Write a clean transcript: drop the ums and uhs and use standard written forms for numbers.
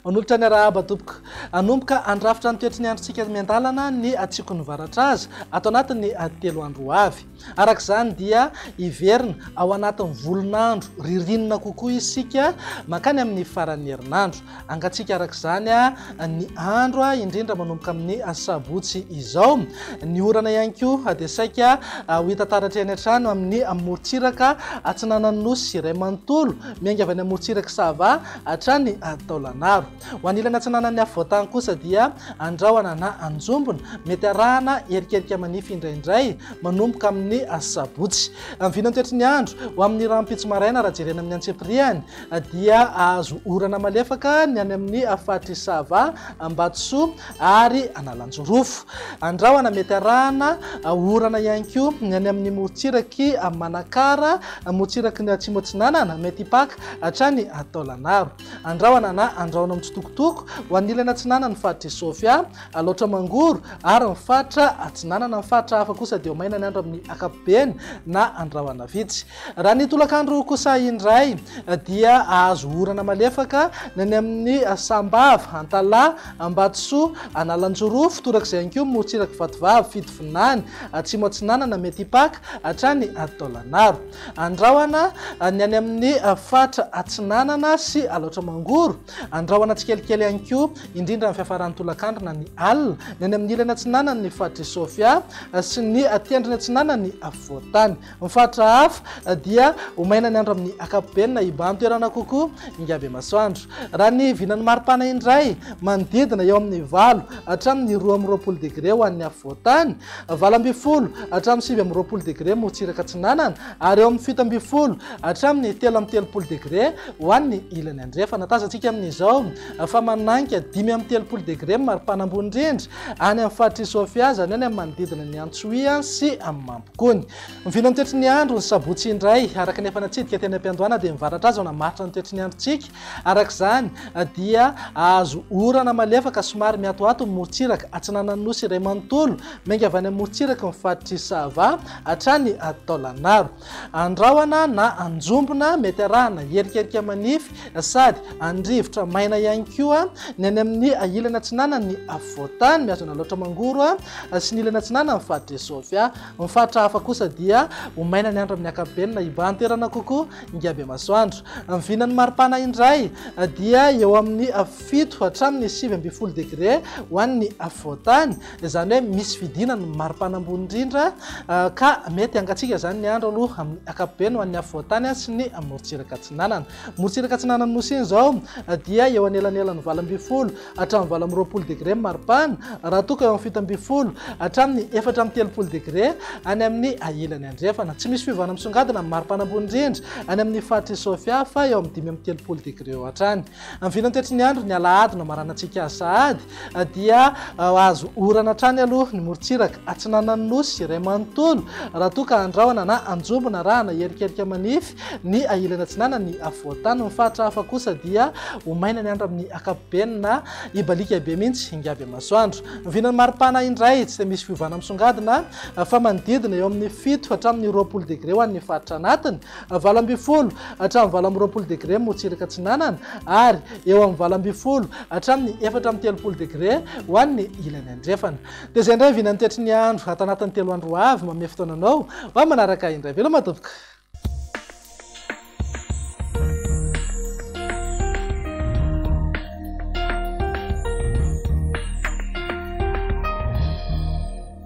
Manolotra ny arahaba tompoko. Hanomboka handrafitra ny toetry ny androntsika miandalana ny hatsiakon'ny varatraza ato anatin'ny 3 andro ho avy. Araka izany dia hiverina ao anatin'ny volon'andro ririnina kokoa isika mankany amin'ny faran'ny herinandro. Hangatsiaka araka izany ny andro indrindra manomboka amin'ny sabotsy izao. Ny orana ihany koa dia saika ho hita taratra eny hatrany amin'ny morontsiraka atsinanan'ny Nosy iray manontolo, miainga avy any amin'ny morontsirak'i Sava hatrany Taolagnaro. Ho an'ny ilany atsinanan'ny afovoantany kosa dia andrahona na anjombona, mety arahana erikerika manify indraindray manomboka amin'ny sabotsy. Ny vinantoetry ny andro ho amin'ny rahampitso maraina raha jerena amin'ny antsipiriany dia hahazo orana malefaka ny any amin'ny faritr'i Sava, Ambatosoa ary Analanjirofo. Andrahona mety arahana orana ihany koa ny any amin'ny morontsirak'i Manakara, morontsiraky ny Atsimo Atsinanana, mety hipaka hatrany Taolagnaro. Andrahona na andrahona mitsitokotoko ho an'ny ilany atsinanan'ny faritr'i Sofia, Alaotra Mangoro ary ny faritra atsinanana. Ny faritra hafa kosa dia ho maina ny andro amin'ny ankapobeny na andrahona vitsy. Raha ny tolakandro kosa indray dia hahazo orana malefaka ny any amin'ny Sambava, Antalaha, Ambatosoa, Analanjirofo, torak'izay ihany koa morontsirak'i Vatovavy, Fitovinany, Atsimo Atsinanana, mety hipaka hatrany Taolagnaro. Andrahona ny any amin'ny faritra Atsinanana sy Alaotra Mangoro. Andrahona tsikelikely ihany koa, indrindra amin'ny fiafaran'ny tolakandro na ny alina, ny any amin'ny ilany atsinanan'ny faritr'i Sofia sy ny tendrony atsinanan'ny afovoan-tany. Ny faritra hafa dia ho maina ny andro amin'ny ankapobeny na hibahan-toerana kokoa ingabe masoandro. Raha ny vinan'ny maripana indray, manodidina eo amin'ny 8 hatramin'ny 22 degre ho an'ny afovoan-tany, 18 hatramin'ny 29 degre morontsiraka atsinanana ary eo amin'ny 17 hatramin'ny 33 degre ho an'ny ilany andrefana. Tazantsika amin'izao fa manainga 35 degre ny maripana ambony indrindra any amin'ny faritr'i Sofia, izany hoe any amin'ny manodidina ny Antsohihy sy Mampikony. Ny vinan'ny toetry ny andro ny sabotsy indray, araka ny efa natsidika teny am-piandohana dia mivaratra azy namaritra ny toetry ny androntsika. Araka izany dia hahazo orana malefaka somary miatoato ny morontsiraka atsinanan'ny Nosy iray manontolo, miainga avy any amin'ny morontsiraky ny faritr'i Sava hatrany Taolagnaro. Andrahona na anjombona mety arahana erikerika manify sady andrivotra maina ihany koa ny any amin'ny ilany atsinanan'ny afovoantany mihazo an'Alaotra Mangoro sy ny ilany atsinanan'ny faritr'i Sofia. Ny faritra hafa kosa dia ho maina ny andro amin'ny ankapobeny na hibahan-toerana kokoa ingabe masoandro. Ny vinan'ny maripana indray dia eo amin'ny 7 hatramin'ny 19 degre ho an'ny afovoantany, izany hoe misy fidinana ny maripana ambony indrindra ka mety hangatsiaka izany ny andro aloha amin'ny ankapobeny ho an'ny afovoantany sy ny morontsiraka atsinanana. Morontsiraka atsinanan'ny Nosy iny izao dia eo anelanelan'ny 18 hatramin'ny 28 degre ny maripana, raha toa ka eo amin'ny 17 hatramin'ny 34 degre any amin'ny ilany andrefana. Tsy misy fiovana misongadina ny maripana ambony indrindra any amin'ny faritr'i Sofia fa eo amin'ny 35 degre eo hatrany. Amin'ny vinantoetry ny andro, ny alahady no hamaranantsika azy sahady, dia azo orana hatrany aloha ny morontsiraka atsinanan'ny Nosy iray manontolo raha toa ka andrahona na anjombona arahana erikerika manify ny ilany atsinanan'ny afovoan-tany. Ny faritra hafa kosa dia ho maina ny andro amin'ny ankapobeny na hibaliaka be mihitsy ingaby masoandro. Ny vinan'ny maripana indray tsy dia misy fiovana misongadina fa manodidina eo amin'ny 7 hatramin'ny 20 degre ho an'ny faritra anatiny, 18 hatramin'ny 28 degre morontsiraka atsinanana ary eo amin'ny 18 hatramin'ny 34 degre ho an'ny ilany andrefana. Dia izay indray vinan'ny toetry ny andro ato anatin'ny 3 andro ho avy. Manome fotoana anao ho amin'ny manaraka indray. Veloma tompoko.